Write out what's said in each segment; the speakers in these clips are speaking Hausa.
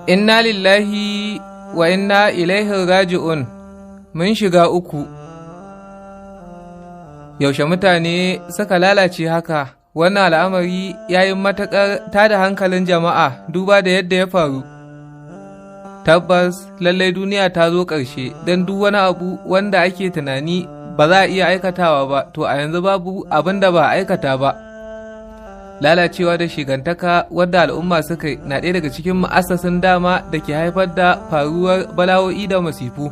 Inna lillahi wa inna ilaihi raji'un, mun shiga uku. Yaushe mutane suka lalace haka? Wannan al'amari ya yi matuƙar tada hankalin jama'a duba da yadda ya faru. Tabbas lallai duniya ta zo ƙarshe, don duk wani abu wanda ake tunani ba za a iya aikatawa ba, to a yanzu babu abin da ba a aikata ba. Lalacewa da shigantaka wadda al'umma suka yi na ɗaya daga cikin ma'asasin dama da ke haifar da faruwar bala'o'i da masifu.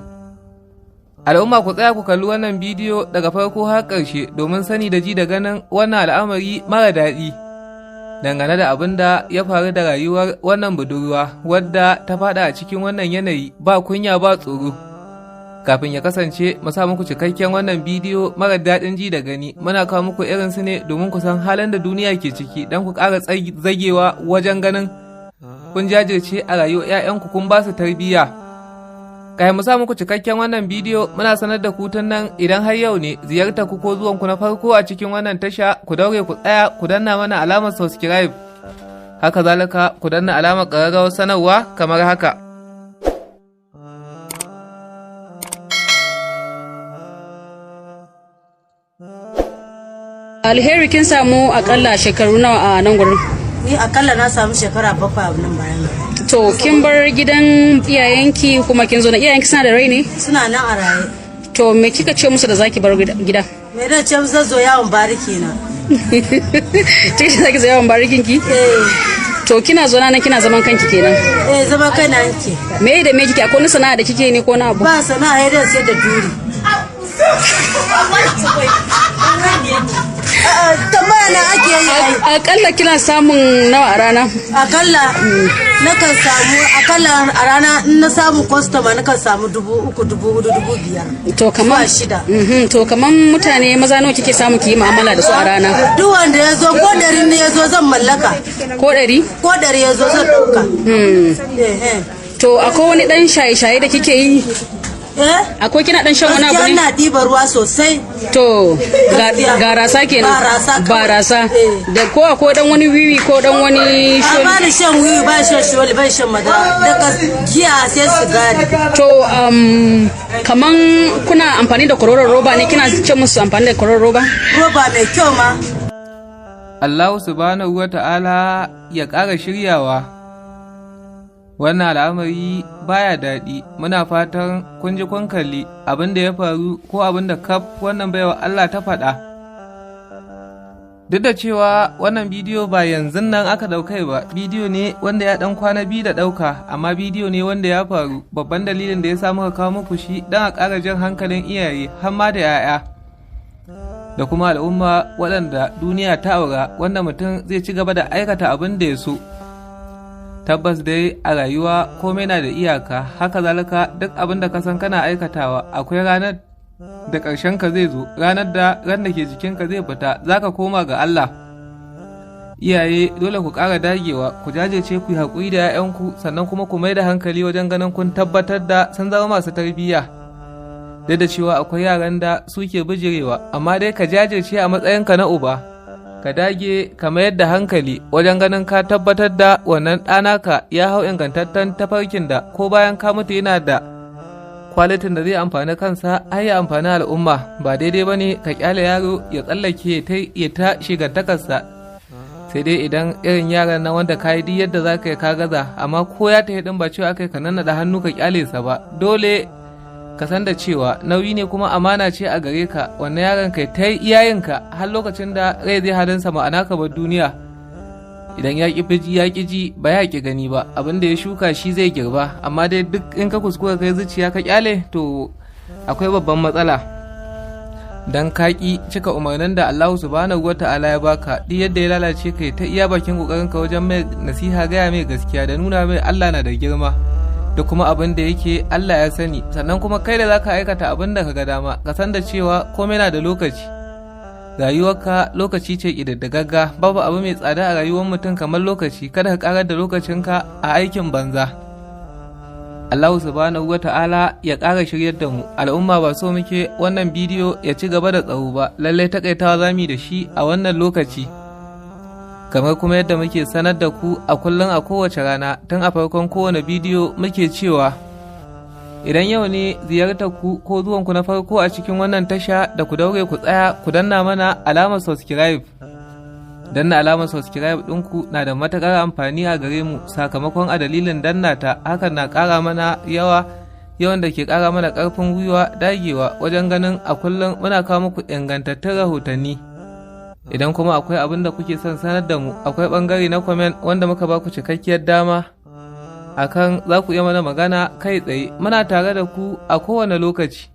Al'umma, ku tsaya ku kalli wannan bidiyo daga farko har ƙarshe domin sani da ji da ganin wannan al'amari mara daɗi dangane da abin da ya faru da rayuwar wannan budurwa wadda ta faɗa a cikin wannan yanayi ba kunya ba tsoro. Kafin ya kasance mu sa muku cikakken wannan bidiyo mara daɗin ji da gani, muna kawo muku irin su ne domin ku san halin da duniya ke ciki, don ku ƙara zagewa wajen ganin kun jajirce a rayuwar 'ya'yanku, kun ba su tarbiyya. Kafin mu sa muku cikakken wannan bidiyo, muna sanar da ku tun nan, idan har yau ne ziyartar ku ko zuwan ku na farko a cikin wannan tasha, ku daure ku tsaya ku danna mana alamar subscribe. Haka zalika ku danna alamar ƙararrawar sanarwa kamar haka. Alheri, kin samu akalla shekaru nawa a nan gurin? Ni akalla na samu shekara 7 a nan bayan. To, kin bar gidan iyayenki kuma kin zo na iyayenki, suna da rai ne? Suna nan a raye. To, me kika ce musu da zaki bar gida? Me da ce, zan zo yawon bariki na. Kika zaki zo yawon barikin ki? Eh. To, kina zo nan kina zaman kanki kenan? Eh, zaman kai na nake. Me da me kike? Akwai wani sana'a da kike ne ko na abu? Ba sana'a, ya da sai da duri. Tambaya na ake yi ai. Akalla kina samun nawa a rana? Akalla nakan samu, akalla a rana in na samu kwastoma, nakan samu 3000, 4000, 5000. To kaman Zuwa 6000. To kaman mutane maza nawa kike samu ki yi mu'amala da su a rana? Duk wanda ya zo, ko 100 ne ya zo, zan mallaka. Ko 100? Ko 100 ya zo, zan ɗauka. Eh, eh. To, akwai wani dan shaye-shaye da kike yi? Eh? Akwai, kina dan shan wani abu Gaskiya ne? ina ɗiba ruwa sosai. To, garasa kenan. Barasa kawai. Barasa. Eh. Da ko akwai dan wani wiwi ko dan wani A sholi? ba ni shan wiwi, ba shan sholi, ban shan madara. Daga giya sai sigari. To, kaman kuna amfani da kwaroron roba ne, kina ce musu amfani da kwaroron roba? Roba mai kyau ma. Allahu subhanahu wa ta'ala ya ƙara shiryawa. Wannan al'amari baya daɗi, muna fatan kun ji kun kalli abin da ya faru ko abin da kaf wannan baiwa Allah ta faɗa. Duk da cewa wannan bidiyo ba yanzu nan aka ɗaukai ba, bidiyo ne wanda ya ɗan kwana biyu da ɗauka, amma bidiyo ne wanda ya faru. Babban dalilin da ya sa muka kawo muku shi don a ƙara jan hankalin iyaye har ma da 'ya'ya, da kuma al'umma waɗanda duniya ta aura, wanda mutum zai ci gaba da aikata abin da ya so. Tabbas dai a rayuwa komai na da iyaka, haka zalika duk abin da ka san kana aikatawa akwai ranar da ƙarshen ka zai zo, ranar da ran da ke jikinka zai fita, za ka koma ga Allah. Iyaye, dole ku ƙara dagewa, ku jajirce, ku yi haƙuri da 'ya'yanku, sannan kuma ku mai da hankali wajen ganin kun tabbatar da sun zama masu tarbiyya. Duk da cewa akwai yaran da suke bijirewa, amma dai ka jajirce a matsayinka na uba, ka dage, ka mayar da hankali wajen ganin ka tabbatar da wannan ɗanaka ya hau ingantaccen tafarkin da ko bayan ka mutu yana da kwalitin da zai amfani kansa har ya amfani al'umma. Ba daidai ba ne ka kyale yaro ya tsallake ya ta shigantakarsa, sai dai idan irin yaran na wanda ka yi duk yadda za ka yi ka gaza. Amma ko ya tafi ɗin, ba cewa aka yi ka nannaɗa hannu ka kyale sa ba. Dole ka san da cewa nauyi ne kuma amana ce a gare ka wannan yaron, kai ta iyayenka har lokacin da rai zai halinsa, ma'ana ka bar duniya. Idan ya ƙi ji, ya ƙi ji, ba ya ƙi gani ba, abin da ya shuka shi zai girba. Amma dai duk in ka kuskura kai zuciya ka kyale, to akwai babban matsala, dan ka ƙi cika umarnin da Allahu subhanahu wata'ala ya baka. Duk yadda ya lalace, kai ta iya bakin kokarin ka wajen mai nasiha, gaya mai gaskiya da nuna mai Allah na da girma da kuma abin da yake Allah ya sani. Sannan kuma kai da zaka aikata abin da ka ga dama, ka san da cewa komai na da lokaci. Rayuwarka lokaci ce ƙididdigagga. Babu abu mai tsada a rayuwar mutum kamar lokaci. Kada ka karar da lokacinka a aikin banza. Allahu subhanahu wa ta'ala ya ƙara shiryar da mu. Al'umma, ba so muke wannan bidiyo ya ci gaba da tsawo ba, lallai takaitawa zamu da shi a wannan lokaci. Kamar kuma yadda muke sanar da ku a kullum a kowace rana, tun a farkon kowane bidiyo muke cewa idan yau ne ziyartar ku ko zuwanku na farko a cikin wannan tasha, da ku daure ku tsaya ku danna mana alamar subscribe. Danna alamar subscribe ɗinku na da matuƙar amfani a gare mu, sakamakon a dalilin danna ta hakan na ƙara mana yawa, yawan da ke ƙara mana ƙarfin gwiwa dagewa wajen ganin a kullum muna kawo muku ingantattun rahotanni. Idan kuma akwai abin da kuke son sanar da mu, akwai ɓangare na comment wanda muka baku cikakkiyar dama akan za ku iya mana magana kai tsaye. Muna tare da ku a kowane lokaci.